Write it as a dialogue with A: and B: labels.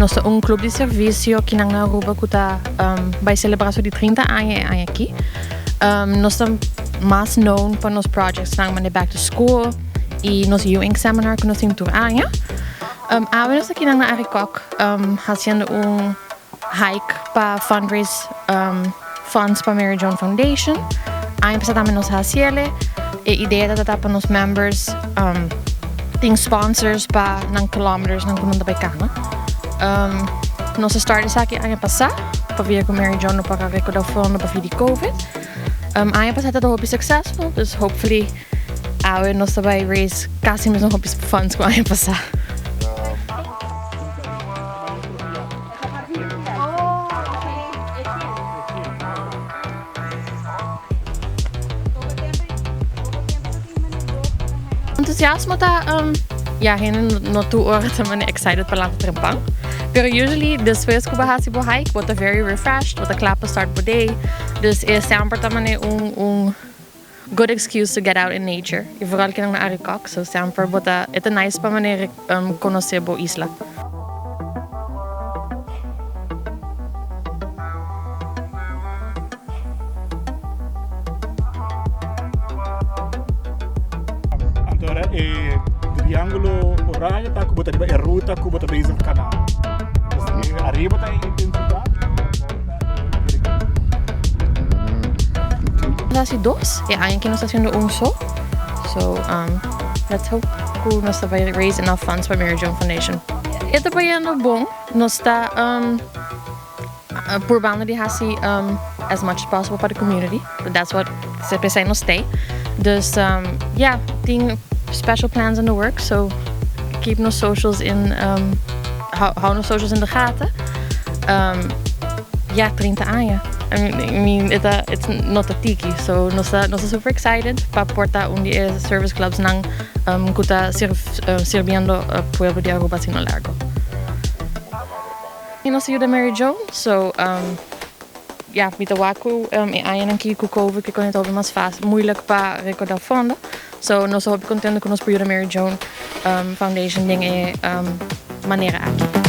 A: Nos ta un club di servicio kinan na Aruba cu ta bay celebra su di 30 aña e aña aki. Nos ta mas known pa nos projectsnan manera Back to School y nos U-Ink Seminar cu nos tin tur aña. Awe nos ta kinan na Arikok haciendo un hike pa fundraise funds pa Mary Joan Foundation. Aña pasa tambe nos haciele. E idea ta ta pa nos members tin sponsors pa nan kilometers nan cu nan ta bay cana. Nos a start esaki aña pasa pabia cu Mary Joan no por a recorda fondo pa di COVID. Aña pasa ta hopi successful, dus hopefully awe nos ta bay raise casi mesun hopi funds cu aña pasa. Entusiasmo ta, ya hende no tur ora ta mane excited pa lanta trempan, pero usually despues cu bo haci bo hike bo ta very refreshed, bo ta cla pa start bo day, dus e semper ta mane un un good excuse to get out in nature y vooral kinan na Arikok, so semper bo ta e ta nice pa mane conoce bo isla.
B: Anto ora e triángulo oranje ta ku bo ta riba e ruta ku bo ta bezig kana. Ariba ta e intensidat.
A: Nos a hasi dos, e aña aki nos ta hasiendo un so. So let's hope ku nos ta bai raise enough funds pa Mary Joan Foundation. E ta bayendo bon, nos ta purbando di hasi as much as possible pa the community. That's what p'esei nos stay. Dus yeah, tin special plans in the works, so keep nos socials in hou nos socials in de gaten. Yeah, 30 aña. I mean, e ta it's no ta tiki, so nos ta nos ta super excited pa por ta un di e service clubs nan ku ta sirbiendo pueblo di Aruba asina largo. I nos a yuda Mary Joan, so ya, mi ta wak ku e añanan aki ku covid ku e ta hopi mas fácil, moeilijk pa rekoda fondo. So nos ta hopi kontento ku nos por yuda Mary Joan Foundation den e manera aki.